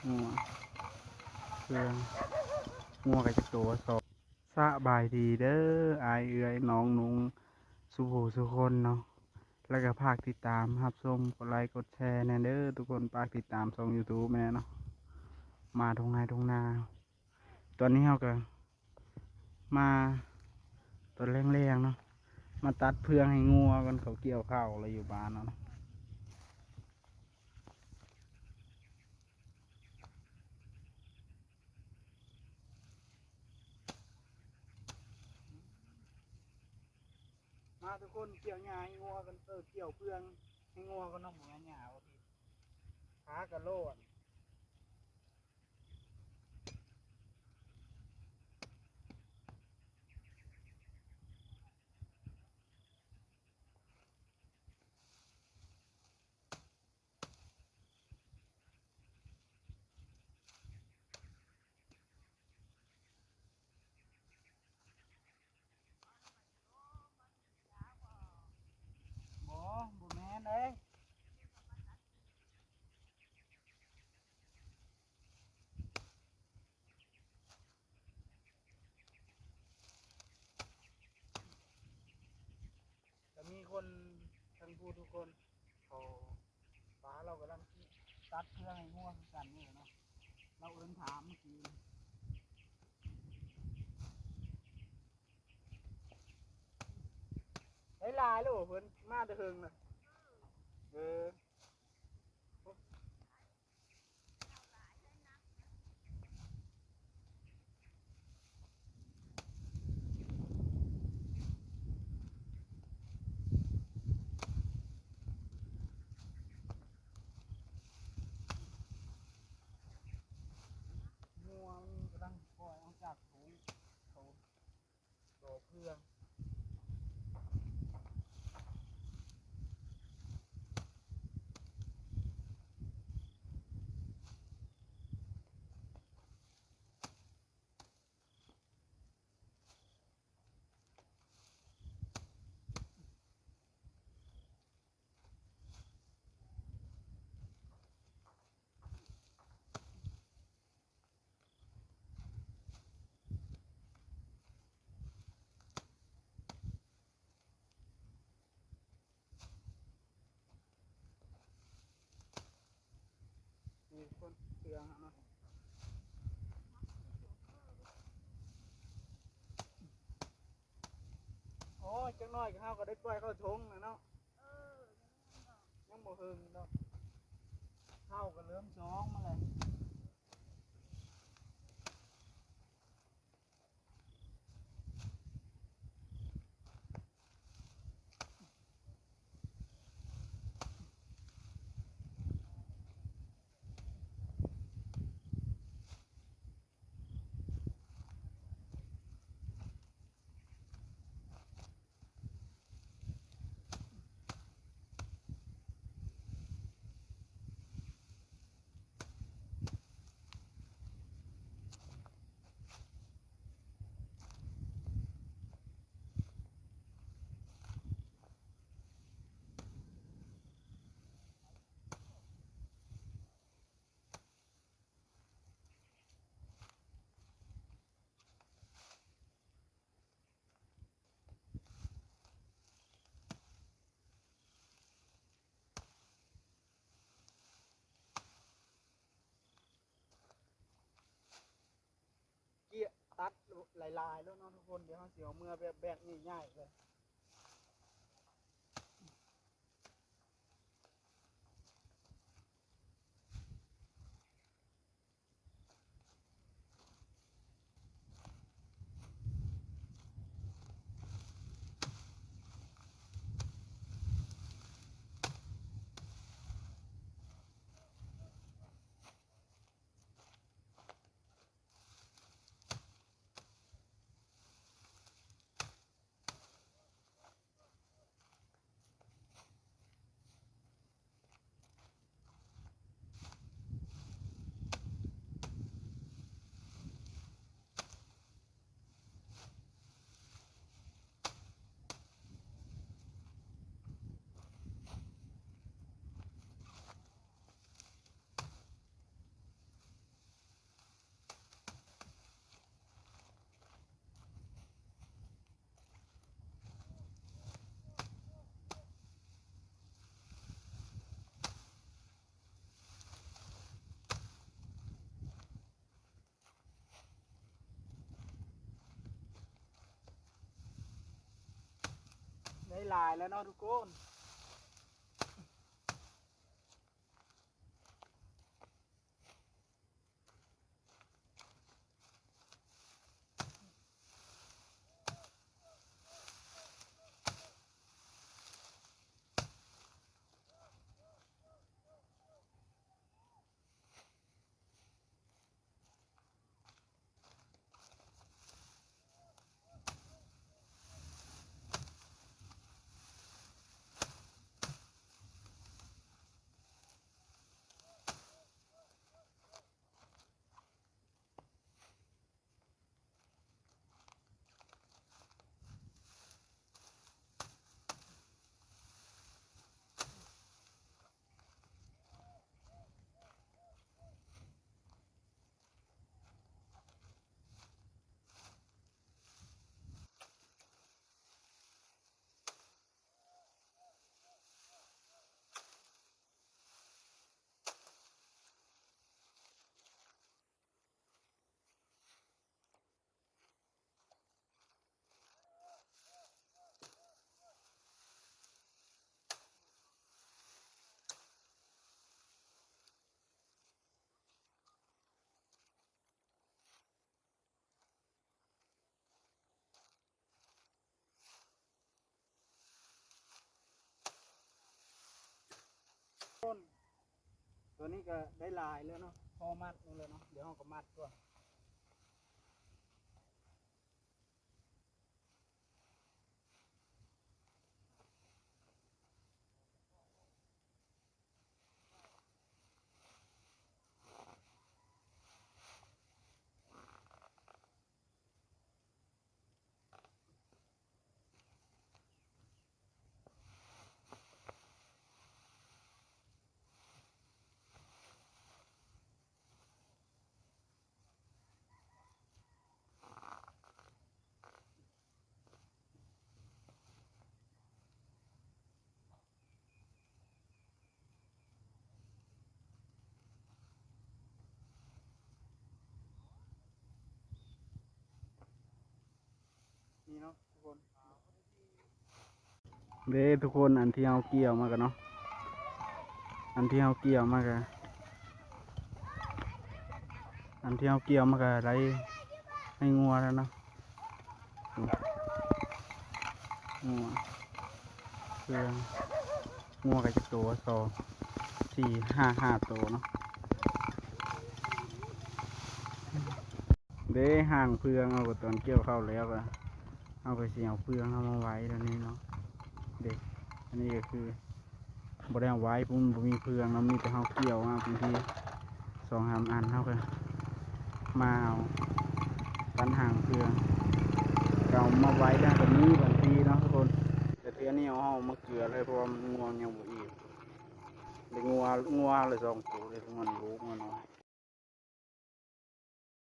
ງົວ ເຄື່ອງ ງົວກໍຈັກໂຕ ສອງ ສະບາຍດີເດີ ອ້າຍເອື້ອຍນ້ອງນຸ່ງ ສູ່ຜູ້ສູ່ຄົນເນາະ ແລ້ວກໍຝາກຕິດຕາມຮັບຊົມ ກົດໄລກົດແຊແດ່ເດີທຸກຄົນ ຝາກຕິດຕາມຊ່ອງຢູທູບແດ່ເນາະ ມາທົ່ງໄຮ່ທົ່ງນາ ຕອນນີ້ເຮົາກໍມາຕອນແລງໆເນາະ ມາຕັດເຟືອງໃຫ້ງົວກ່ອນ ເຂົາກ່ຽວເຂົ້າແລ້ວຢູ່ບ້ານເຮົາເນາະ. ມາທຸກຄົນ ກ່ຽວຫຍ້າໃຫ້ງົວກັນ ເອີ ກ່ຽວເຟືອງໃຫ້ງົວກັນເນາະ ບໍ່ແມ່ນຫຍ້າວ່າຜິດ ຂາກະໂລດ. ບໍ່ ບໍ່ແມ່ນເດ້. ກະມີຄົນທັງຜູ້ທຸກຄົນ ເຂົາ ປາເຮົາກຳລັງຊິຕັດເຟືອງໃຫ້ງົວຄືກັນນີ້ແຫຼະເນາະ ລາວເອີ້ນຖາມມື້ກີ້ ໄດ້ຫຼາຍແລ້ວ ເພິ່ນມາແຕ່ເທິງນະ ເອີ. ງົວມັນກຳລັງປ່ອຍອອກຈາກໂຂງ ເຂົາ ຕໍ່ເພື່ອ. ມີຄົນເຊື່ອງເນາະ ໂອ້ຍ ຈັກໜ້ອຍກໍເຮົາກໍໄດ້ປ່ອຍເຂົ້າທົ່ງແລ້ວເນາະ ຍັງບໍ່ເຖິງດອກ ເຂົ້າກໍເລີ່ມຊອງມາແລ້ວ. ເກຍຕັດຫຼາຍໆ ແລ້ວເນາະທຸກຄົນ ດຽວເຮົາຊິເອົາເມືອແບກໆ ໃຫຍ່ໆ ເລີຍ. ໂ ຕາຍແລ້ວເນາະທຸກຄົນ. ตอนนี้ก็ได้หลายแล้วเนาะ พอมัดหนึ่งแล้วเนาะ เดี๋ยวเราก็มัดก่อน. นี่เนาะทุกคน เด้ทุกคน อันที่เฮาเกี่ยวมากันเนาะ อันที่เฮาเกี่ยวมากัน อันที่เฮาเกี่ยวมากันได้ให้งัวแล้วเนาะ งัว เครื่อง งัวก็จักโต สอง สี่ ห้า ห้าโตเนาะ เด้ หางเฟือง เอาก็ตอนเกี่ยวข้าวแล้วก็ เอาก็สิเอาเฟืองเอามาไว้แล้วนี่เนาะ เด้ อันนี้ก็คือ บ่ได้เอาไว้ เพราะมันบ่มีเฟืองเนาะ มีแต่เฮาเกี่ยวมาบางทีสองสามอัน เฮาก็มาเอาตัดหางเฟือง ก็เอามาไว้แล้วก็มีบางทีเนาะทุกคน แต่เทื่อนี้เอาออกมาเกลือเลย เพราะว่ามันงัวยังบ่อิ่ม ได้งัว งัวละสองตัวเลย งัวลูกงัวน้อย